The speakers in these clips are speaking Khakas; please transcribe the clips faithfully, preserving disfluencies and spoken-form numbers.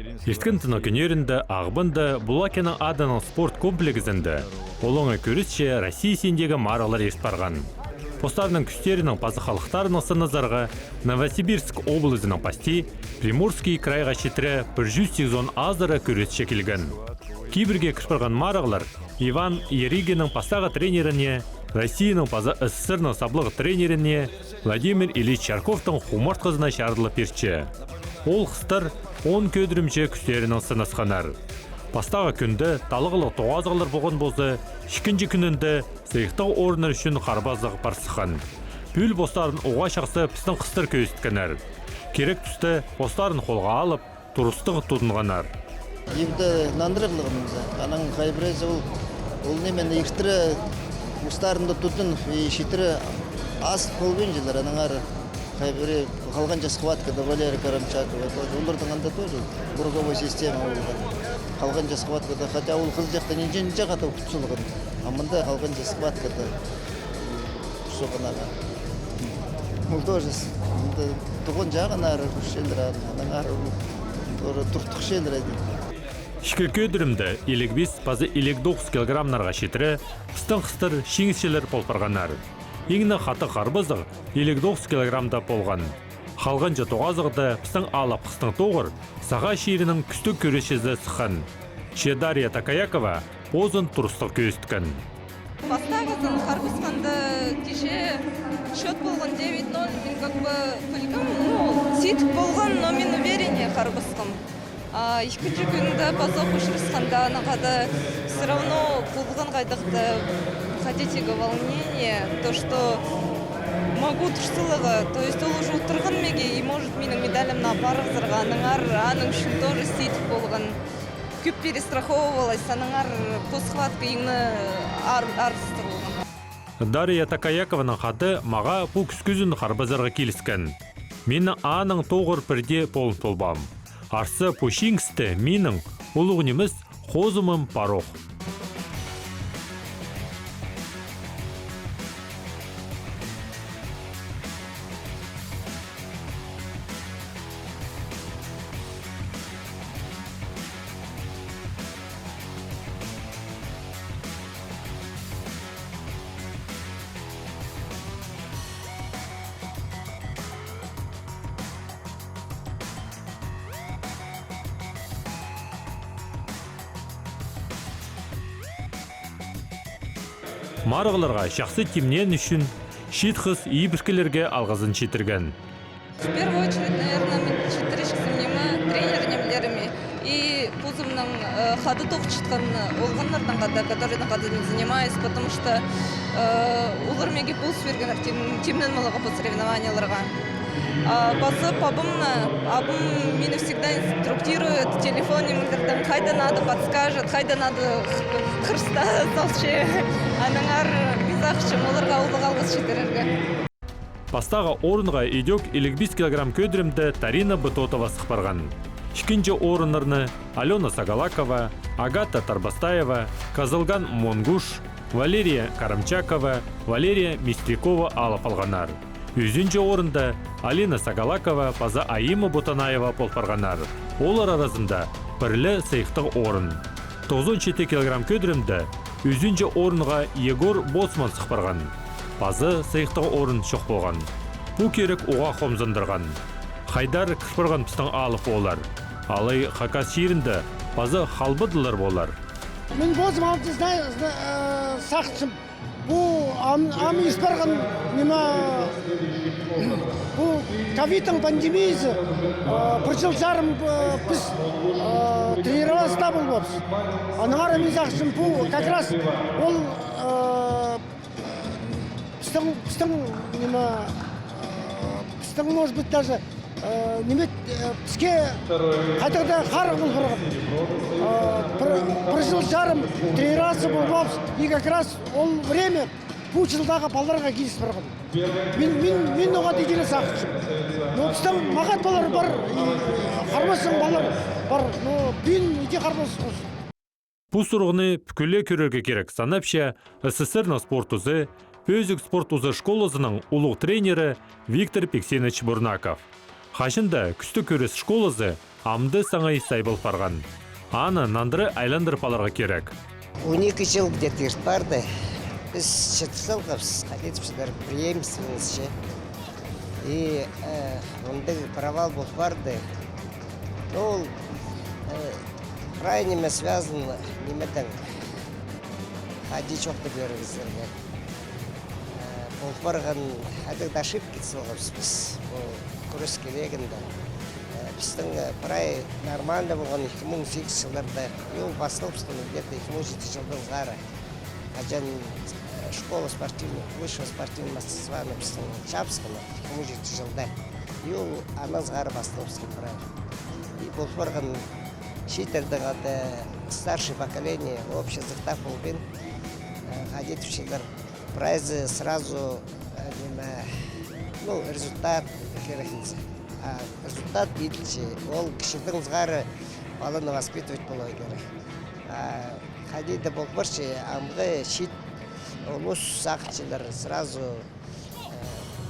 Ирткен тынағ кӱннерінде Ағбанда Булакиннің адынаң спорт комплексінде олаңай кӱресче Россия синіндегі марығлар ирт парған. Постарының кӱстерінең паза халыхтарынаң сыназарға Новосибирск облызының пасти Приморский крайға читіре пір чӱс сигізон азыра кӱресчі килген. Кибірге кір парған марығлар Иван Еригиннің пастағы тренеріне, Россияның паза СССР-ның саблығ тренеріне Владимир Ильич Чарковтың хумартхызына чарыдылып пирче. Ол хыстар он кӧдірімҷе кӱстерінең сынасханнар. Пастағы кӱнде талғалығ тоғазығлар полған полза, ікінҷі кӱнінде сыйыхтығ орыннар ӱчӱн харбазығ пар сыххан. Пӱӱл постарын уғаа чахсы пістің хыстар кӧзіткеннер. Кирек туста постарын холға алып, турыстығ тудынғаннар. Ибде нандырығлығым, анаң хай пірезі ол, ол ниме, иртіре устарында тудын, и читіре ас полбинчалар, аннаңар хай пірее халғанҷы схваткада Валерия Карамчакова тоже, оларның анда тоже круговой система полған. Халғанҷы схваткада, хотя ол хызыҷахта нинҷе-нинҷе хада ут салған, а мында халғанҷы схваткада. Соғанарға. Ол тоже с-, м, т-, туған чағыннары кӱсчелер, аннаңар ол тоже туртухчалар айды. Ікі кӧдірімде илиг пис паза илиг тоғыс килограммнарға читіре пістің хыстар чиңісчілер пол парғаннар. Иң не хатығ харбазығ илиг тоғыс килограммда полған. Халғанҷы тоғазығда пістің алып хыстың тоғыр Саха чирінің кӱстіг кӱресчізі сыххан. Че Дарья Такаякова позын турыстығ кӧзіткен. Пастағызын харбасханда кичее счёт полған девять ноль, мин как бы пілгем, ну, сидік полған, но мин увереннее харбасхам. А ікінҷі кӱнде пазох учырасханда, анаң хада всё равно полған хайдағ-да, хотите го, волнение, то, что могу турсаларға, то есть ол уже уттырған меге, и может минің медалімні апарығзарға, аннаңар аның ӱчӱн тоже сидік полған. Кӧп перестраховывалась, аннаңар пу схватка иң не ар-, арғыстығ полған. Дарья Такаякованың хада мағаа пу кӱс кӱзін харбазарға киліскен. Минің аның тоғыр пірдее полын полбаам. Арса пу чиңісте минің улуғ нимес хозымым пар ох. Марығларға чахсы тимнеен ӱчӱн чиит хыс ибіркілерге алғызын читірген. В первую очередь, наверное, мин читірчезім ниме, тренер-нимелеріме и позымның, э, хада тоғынчатхан олғаннарнаң хада, которыйнаң хада мин занимаюсь, потому что, э, олар меге полыс пиргеннер тим-, тимненіп аларға пу соревнованиеларға. А паза пабамны, абым мині всегда инструктирует, телефон нимелердең, хайда надо, подскажет, хайда надо, х-, хырыста салча. Аннаңар мин сағынчам оларға улуғ алғыс читірерге. Пастағы орынға идӧк илиг пис килограмм кӧдірімде Тарина Бытотова сых парған. Ікінҷі орыннарны Алёна Сагалакова, Агата Тарбастаева, Казылган Монгуш, Валерия Карамчакова, Валерия Мистрякова алып алғаннар. Ӱзінҷі орында Алина Сагалакова паза Аима Бутанаева пол парғаннар. Олар аразында пір ле сыйыхтығ орын. Тоғызон читі килограмм кӧдірімде ӱзінҷі орынға Егор Боцман сых парған. Паза сыйыхтығ орын чох полған. Пу кирек уғаа хомзындырған. Хайдар кір парған пістің алып ооллар. Алай Хакас чирінде паза халбадылар полар. Мин позым алты зна-, зна-, э, сағынчам. Пу ам, ам ис парған, ниме, пу ковидтің пандемиязы, а, пір чыл чарым, а, піс, а, тренироваться полбаабыс. Аннаңар мин сағынчам, пу как раз ол, а, пістің, пістің, ниме, а, пістің, может быть, даже Э, ниме, э, піске хайдағ-да харығ пол парған. Э, пір, пір чыл чарым тренироваться полбаабыс, и как раз ол время пу чылдағы палаларға киліс парған. Мин, мин, мин оңа тигіле сағынчам. Но пістің мағат палалар пар, и харбасчаң палалар пар, но пӱӱн іди харбас. Пу сурығны пӱкӱле кӧрерге кирек, санапча СССР-ның спорт узы, Пӧзік спорт узы школазының улуғ тренері Виктор Пиксенович Бурнаков. Хаҷан даа кӱстіг кӱрес школазы амды саңай сай пол парған. Аны нандыра айландырып аларға кирек. Он ікі чыл где-то ирт парды. Піс читір салғабыс, хайди тіпчелер, преемственность че. И, э, мындағ провал пол парды. Но ол, э, прай ниме связан нимедең. Хайди чоохтап пирерге сірерге. Э, пол парған хайдағ-да ошибки салғабыс піс. Пу кӱрес килегенде. Э, пістің, э, прай нормально полған ікі муң сигізінҷі чылларда. И ол пасталыбысхан где-то ікі муң читі чылдаң сығара. Хаҷан, э, школа спортивный, высшего спортивного мастерствоны пістің чапсхана ікі муң читі чылда. И ол аннаң сығара пасталыбысхан прай. И пол парған чииттер дее, старшее поколение, общий состав полбин, э, хайди тіпчелер. Прайзы сразу, э, ниме, ну, результат кирек ниме. А результат иділче, ол кічігдең сығара паланы воспитывать поларға кирек. А хайди даа пол парча, амғы чиит улус сағынчалар сразу, э,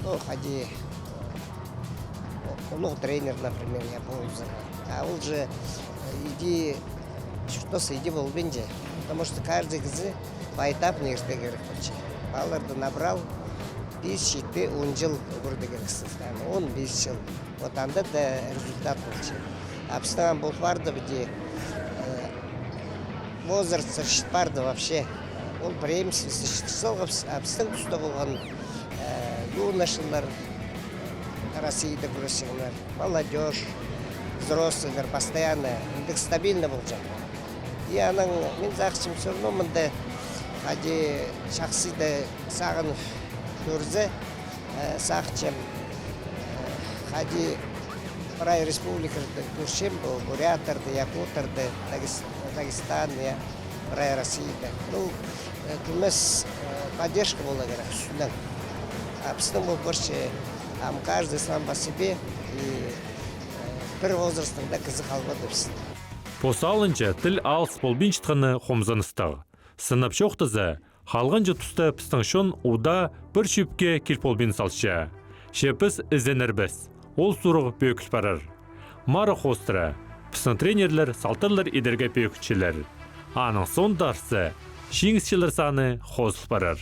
ну, хайди, э, улуғ тренер, например, я полза. А ол же, э, иди, что-то иди полбинча. Потому что каждый кізі поэтапно иртер кирек полча. Палаларды набрал, пис, читі, он чыл ӱгредер кирексің. Он, пис чыл. Вот анда даа результат полча. А пістің ам пол парды піди, э, возраст чіт парды вообще. Ол преемственность чіт салғабыс, а пістің туста полған, э, юношалар, Россияда кӱресчеңнер, молодёжь, взрослыйлар постоянно, індіг стабильно полҷаң. И анаң мин сағынчам, всё равно мында хайди чахсы даа сағын кӧрзе, э, сағынчам, э, хайди прай республикаларда кӧрчем, пу буряттарды, якуттарды, Дагес-, Дагестан, я, прай Россияда. Ну, э, кӧмес, э, поддержка поларға кирек ӱстӱнең. А пістің пол парча, ам каждый сам по себе, и, э, пір возрастында кізі халбады пістің. Пос алынҷа тіл алыс полбинчатханы хомзыныстығ. Сынап чоохтаза, халғанҷы туста пістің чон удаа пір чӧпке кил полбин салча. Че піс ізенербіс, ол сурығ пӧгіл парар. Мары хоостыра, пістің тренерлер салтарлар идерге пӧгінчелер. Аның соонда арса, чиңісчілер саны хозыл парар.